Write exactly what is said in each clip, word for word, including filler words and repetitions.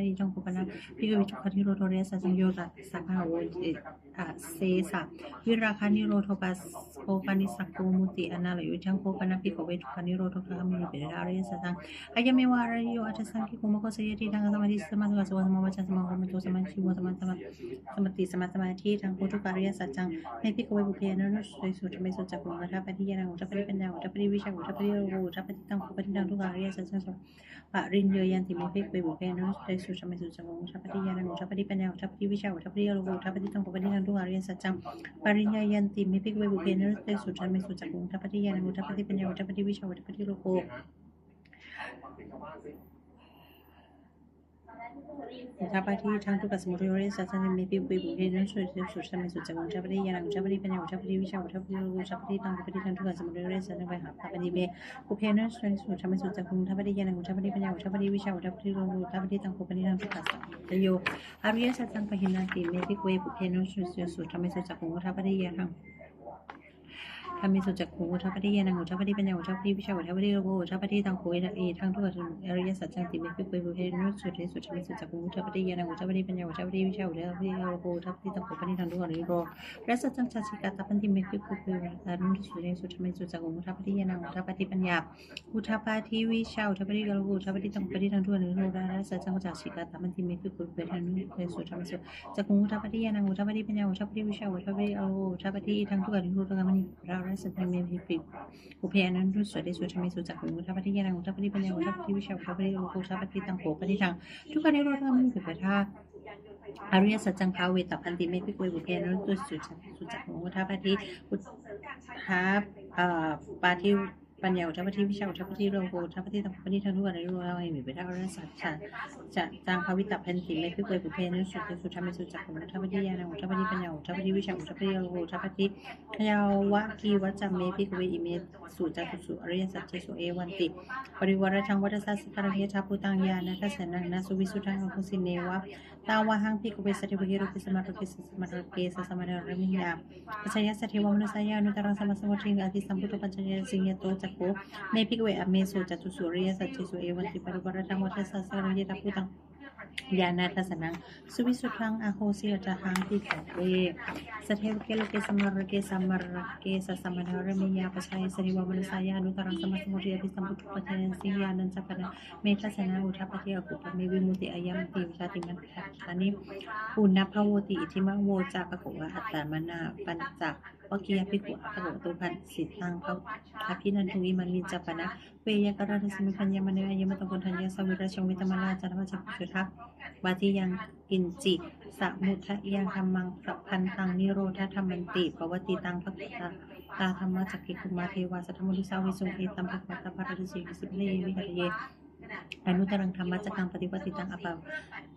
Idaṃ kho pana bhikkhave dukkhanirodho ariyasaccaṃ, yo tassā bhāvaṃ asesa virāganirodho passa kho paṭisambhū mutti anālayo. Idaṃ kho pana bhikkhave dukkhanirodho gāmino nibbindati ariyasaccaṃ, ayameva ariyo aṭṭhaṅgiko maggo. Seyyathīdaṃ: sammādiṭṭhi sammāsaṅkappo sammāvācā sammākammanto sammāājīvo sammāsati sammāsamādhi. Idaṃ kho dukkha ariyasaccaṃ: me bhikkhave pubbe ananussutesu dhammesu cakkhuṃ udapādi ñāṇaṃ udapādi paññā udapādi vijjā udapādi āloko udapādi. Idaṃ kho panidaṃ dukkhaṃ ariyasaccaṃ pariññeyyanti me bhikkhave pubbe ananussutesu dhammesu cakkhuṃ udapādi ñāṇaṃ udapādi paññā udapādi vijjā udapādi āloko udapādi. Idaṃ kho panidaṃ dukkhaṃ ariyasaccaṃ pariññeyyanti me bhikkhave pubbe ananussutesu dhammesu cakkhuṃ udapādi ñāṇaṃ udapādi paññā udapādi vijjā udapādi āloko udapādi. Idaṃ dukkhasamudayo ariyasaccanti me bhikkhave pubbe ananussutesu dhammesu cakkhuṃ udapādi ñāṇaṃ udapādi paññā udapādi vijjā udapādi āloko udapādi. Idaṃ kho panidaṃ dukkhasamudayo ariyasaccaṃ pahātabbanti me bhikkhave ananussutesu dhammesu cakkhuṃ udapādi ñāṇaṃ udapādi paññā udapādi vijjā udapādi āloko udapādi. Idaṃ kho panidaṃ dukkhasamudayo ariyasaccaṃ pahīnanti me bhikkhave pubbe ananussutesu dhammesu cakkhuṃ udapādi ñāṇaṃ dhammesu cakkhuṃ udapādi ñāṇaṃ udapādi paññā udapādi vijjā udapādi āloko udapādi. Idaṃ kho idaṃ dukkhasamudayo ariyasaccanti me bhikkhave pubbe ananussutesu dhammesu cakkhuṃ udapādi ñāṇaṃ udapādi paññā udapādi vijjā udapādi āloko udapādi. Idaṃ kho panidaṃ dukkhasamudayo ariyasaccaṃ pacchasīkatabbanti me bhikkhave pubbe ananussutesu dhammesu cakkhuṃ udapādi ñāṇaṃ udapādi paññā udapādi vijjā udapādi āloko udapādi. Idaṃ kho panidaṃ dukkhasamudayo ariyasaccaṃ pacchasīkatabbanti me bhikkhave pubbe ananussutesu dhammesu cakkhuṃ udapādi ñāṇaṃ udapādi paññā udapādi vijjā udapādi āloko udapādi. Idaṃ dukkhasamudayo gāmino nibbindati ariyasaccanti me bhikkhave pubbe ananussutesu dhammesu cakkhuṃ udapādi ñāṇaṃ udapādi paññā udapādi vijjā udapādi āloko udapādi. Idaṃ kho panidaṃ dukkhanirodho gāmino nibbindati ariyasaccaṃ bhāvetabbanti me bhikkhave pubbe ananussutesu dhammesu cakkhuṃ udapādi udapādi paññā udapādi vijjā udapādi āloko udapādi. Idaṃ kho panidaṃ dukkhanirodho gāmino nibbindati ariyasaccaṃ bhāvitabbanti me bhikkhave pubbe ananussutesu dhammesu cakkhuṃ udapādi ñāṇaṃ udapādi paññā udapādi vijjā udapādi āloko udapādi. Yāvakīvañca me bhikkhave imesu catūsu ariyasaccesu evantiparivaṭṭaṃ vadassāsakāraṃ yathābhūtaṃ ñāṇadassanaṃ na suvisuddhaṃ ahosi, neva tāvāhaṃ bhikkhave sadevake loke samārake sassamaṇarake sassamaṇārameyya pajāya sadevamanussāya anuttaraṃ sammāsambuddhiṃ abhisambuddho paccaññāsiṃ. Yato ca kho me bhikkhave imesu catūsu ariyasaccesu evantiparivaṭṭaṃ vadassāsakāraṃ yathābhūtaṃ ñāṇadassanaṃ suvisuddhaṃ ahosi, athāhaṃ bhikkhave sadevake loke samārake sassamaṇarake sassamaṇārameyya pajāya sadevamanussāya anuttaraṃ sammāsambuddhiṃ abhisambuddho paccaññāsiṃ. Ñāṇañca pana me dassanaṃ udapādi akuppā me vimutti, ayamantimā jāti, natthidāni punabbhavoti. Idamavoca bhagavā. Attamanā pañcavaggiyā bhikkhū bhagavato bhāsitaṃ abhinanduṃ. Imasmiñca pana veyyākaraṇasmiṃ bhaññamāne āyasmato koṇḍaññassa virajaṃ vītamalaṃ ca dhammacakkhukaraṃ vāci yaṅkiñci samudayadhammaṃ sabbantaṃ nirodhadhammanti. Pavattitaṃ bhagavatā dhammacakkema devā saddamanussāvesuṃ: Etaṃ bhagavatā bārāṇasiyaṃ isipatane mihiddharaye anuttaraṃ dhammacakkaṃ pavattitaṃ appa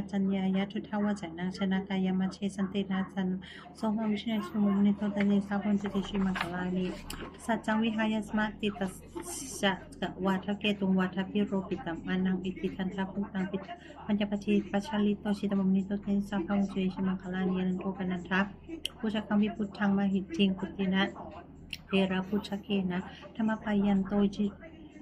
Aññāccaññāya duṭṭhavacanaṃ janakāyamajjhe santena somavidhinā sudhammā pavanito tantejasā bhavatu te jayamaṅgalāni. Saccaṃ vihāya matisaccakavādaketuṃ vādābhiropitamanaṃ atiandhabhūtaṃ paññāpadīpajalito jitā pavanito tantejasā bhavatu te jayamaṅgalāni. Nandopanandabhujagaṃ vibudhaṃ mahiddhiṃ puttena therabhujagena damāpayanto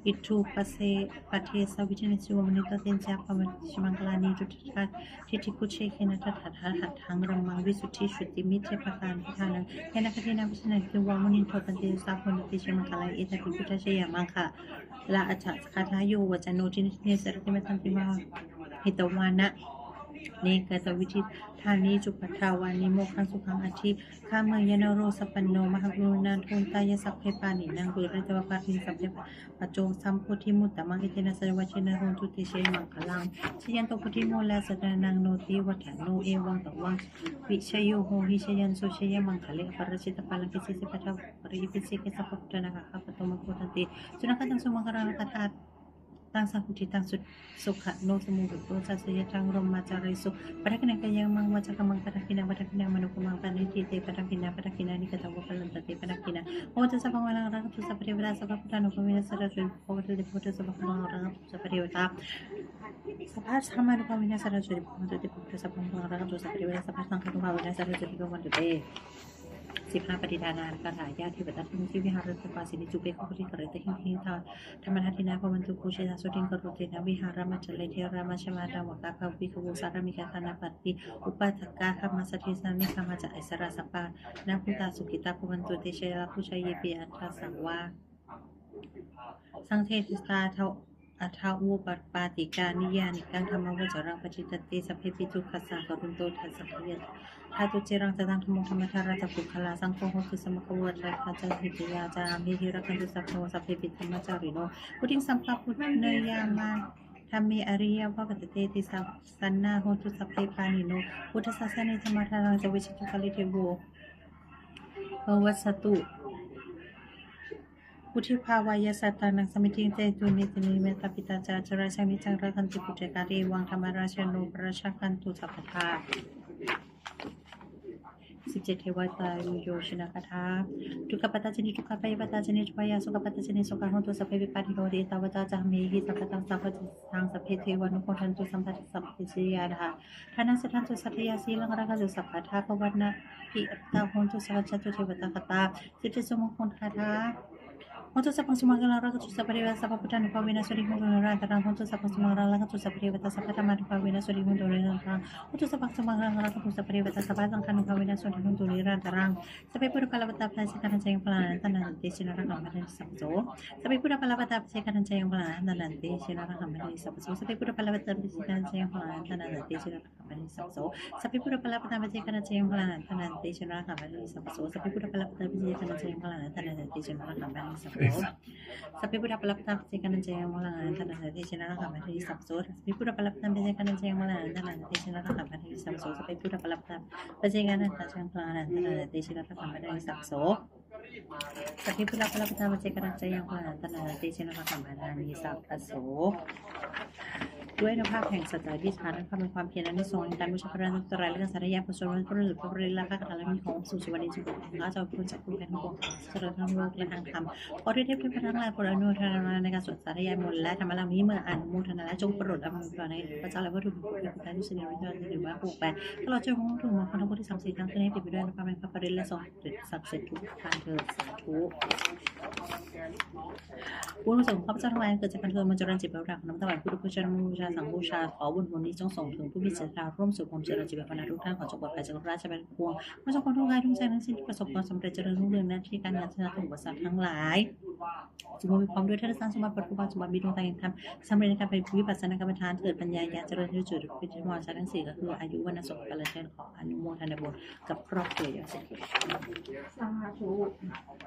iddhūpadesavidhinā sudhammā pavanito tantejasā bhavatu te jayamaṅgalāni. Duggāhadiṭṭhibhujagena sudaṭṭhahatthaṃ brahmaṃ visuddhijutimiddhibakābhidhānaṃ ñāṇāgadena vidhinā jitā munindo tantejasā bhavatu te jayamaṅgalāni. Etāpi buddhajayamaṅgalaaṭṭhagāthā yo vācano dinadine sarate matandī hitvāna nekavividhāni cupaddavāni mokkhaṃ sukhaṃ adhigameyya naro sapañño. Mahākāruṇiko vindeyya sabbe pāṇino pūretvā pāramī sabbā patto sambodhimuttamaṃ etena saccavajjena hotu te jayamaṅgalaṃ. Jayanto bodhimūle sakyānaṃ nandivaḍḍhano evaṃ tvaṃ vijayo hohi jayassu jayamaṅgale aparājitapallaṅke sīse paṭhavipokkhare abhiseke sabbabuddhānaṃ aggappatto pamodati. Sunakkhattaṃ sumaṅgalaṃ taṇhankhattaṃ suhuṭṭhitaṃ sukhaṇo sumuhutto ca suyiṭṭhaṃ brahmacārisu. Padakkhiṇaṃ kāyakammaṃ vācākammaṃ padakkhiṇaṃ padakkhiṇaṃ manokammaṃ paṇidhī te padakkhiṇā padakkhiṇāni katvāna labhantatthe padakkhiṇā. Bhavatu sabbamaṅgalaṃ rakkhantu sabbadevatā sabbabuddhānubhāvena sadā sotthī bhavantu te. Bhavatu sabbamaṅgalaṃ rakkhantu sabbadevatā sabbadhammānubhāvena sadā sotthī bhavantu te. Bhavatu sabbamaṅgalaṃ rakkhantu sabbadevatā sabbasaṅghānubhāvena sadā sotthī bhavantu te. สิบห้า ปฏิทานาคาถา Yā devatā santi vihāravāsesūpetthā guggā guggā khemiyā, tā dhammadānena bhavantu pūjitā, sotthiṃ karontedha vihāramaṇḍale. Therā majjhapattā navakā bhikkhavo sārāmikā dānapatī upāsakā, gāmā ca desā nigamā ca issarā, sappāṇabhūtā sukhitā bhavantu te. Jalābujā yepi aṇḍasavā saṅghe, disā athavopapātikā, niyyānikaṃ dhammavaraṃ paṭicca te, sabbepi dukkhassa karontu saṅkhayaṃ. Ṭhātu ciraṃ sataṃ dhammo dhammaddharā ca puggalā, saṅgho hotu samaggo ca saddhiṃ paccattaṃ ca hitāya ca. Amhehi rakkhantu saddhammo sabbepi dhammacārino, vuḍḍhiṃ sampāpuṇeyyāma dhamme ariyappavedite. Tesasāvakā hontu sabbe pāṇino, buddhasāsane dhammadharaṃ ca. Vijjācaraṇadevo bhavasatu vuḍḍhibhāvāya sattānaṃ, samiddhaṃ netu medaniṃ. Mātā pitā ca atrajaṃ niccaṃ rakkhanti puttakaṃ, evaṃ dhammarājāno pajaṃ rakkhantu sabbadā. สิบเจ็ด Devatāuyyojanakāthā. Dukkhappattā ca niddukkhā, bhayappattā ca nibbhayā, sokappattā ca nissokā, hontu sabbepi pāṇino. Ettāvatā ca amhehi sambhataṃ puññasampadaṃ, sabbe devānumodantu sabbasampattisiddhiyā. Dānaṃ dadantu saddhāya, sīlaṃ rakkhantu sabbadā, bhāvanābhiratā hontu, gacchantu devatāgatā. สิบเจ็ด สุมงคลคาถา Bhavatu sabbaṃ sumaṅgalaṃ, rakkhantu sabbadevatā, sabbabuddhānubhāvena sotthī hontu nirantaraṃ. Bhavatu sabbaṃ sumaṅgalaṃ, rakkhantu sabbadevatā, sabbadhammānubhāvena sotthī hontu nirantaraṃ. Bhavatu sabbaṃ sumaṅgalaṃ, rakkhantu sabbadevatā, sabbasaṅghānubhāvena sotthī hontu nirantaraṃ. Sabbe buddhā balappattā, paccekānañca yaṃ balaṃ, arahantānañca tejena, rakkhaṃ bandhāmi sabbaso. Sabbe buddhā balappattā, paccekānañca yaṃ balaṃ, arahantānañca tejena, rakkhaṃ bandhāmi sabbaso. Sabbe buddhā balappattā, paccekānañca yaṃ balaṃ, arahantānañca tejena, rakkhaṃ bandhāmi sabbaso. Sabbe buddhā balappattā, paccekānañca yaṃ balaṃ, arahantānañca tejena, rakkhaṃ bandhāmi sabbaso. Sabbe buddhā balappattā, paccekānañca yaṃ balaṃ, arahantānañca tejena, rakkhaṃ bandhāmi sabbaso. Sabbe buddhā balappattā, paccekānañca yaṃ balaṃ, arahantānañca tejena, rakkhaṃ bandhāmi sabbaso. Sabbe buddhā balappattā, paccekānañca yaṃ balaṃ, arahantānañca tejena, rakkhaṃ bandhāmi sabbaso. Sabbe buddhā balappattā, paccekānañca yaṃ balaṃ, arahantānañca tejena, rakkhaṃ bandhāmi sabbaso. Sabbe buddhā balappattā, paccekānañca yaṃ balaṃ, arahantānañca tejena, rakkhaṃ bandhāmi sabbaso. ด้วยอานุภาพแห่งสัจจะอธิษฐาน ด้วยความเพียรอันยอดเยี่ยม แห่งการบูชาพระรัตนตรัย และการสาธยายบทสวดพระพุทธมนต์ พระปริตร และพระคาถาเหล่านี้ ขอองค์พระสุวรรณเจดีย์ พระเจ้าคุณสัพพุทธแห่งปวง เจริญรุ่งเรืองและทางธรรม ขอเทพเทวดาทั้งหลายโปรดอนุโมทนาในการสวดสาธยายมนต์และธรรมะเหล่านี้ เมื่ออนุโมทนาแล้วจงโปรดอำนวยพรในพระเจ้าและวัตถุมงคล พระพุทธรูป สิริวิญญาณ หรือว่าผู้แปล ตลอดจนองค์พระมงคลทั้งปวงที่ศักดิ์สิทธิ์ทั้งสิ้น ให้เต็มไปด้วยอานุภาพแห่งพระปริตร และทรงสำเร็จศักดิ์สิทธิ์ทุกประการเทอญ สาธุ บุญกุศลของข้าพเจ้าทั้งหลายเกิดจากการสวดมนต์เจริญจิตภาวนา น้อมถวายพุทธบูชา ธรรมบูชา สังฆบูชา ขอบุญผลนี้จงส่งถึงผู้มีจิตศรัทธาร่วมสวดมนต์เจริญจิตภาวนาทุกท่าน ขอจงปลอดภัยจากราชภัยทั้งปวง ขอจงพ้นทุกข์ภัยทุกข์ภัยทั้งสิ้น ที่ประสบความสำเร็จเจริญรุ่งเรืองในหน้าที่การงาน ชนะทุกอุปสรรคทั้งหลาย สมบูรณ์มีความด้วยธาตุสร้างสมบัติ ประกอบสมบัติ มีดวงตาเห็นธรรม สำเร็จในการเป็นวิปัสสนากรรมฐาน เกิดปัญญาญาณ เจริญด้วยจุดพิจารณาทั้งสี่ ก็คืออายุ วรรณะ สุขะ พละ เจริญ ขออนุโมทนาบุญกับครอบครัวอย่างสุด สาธุ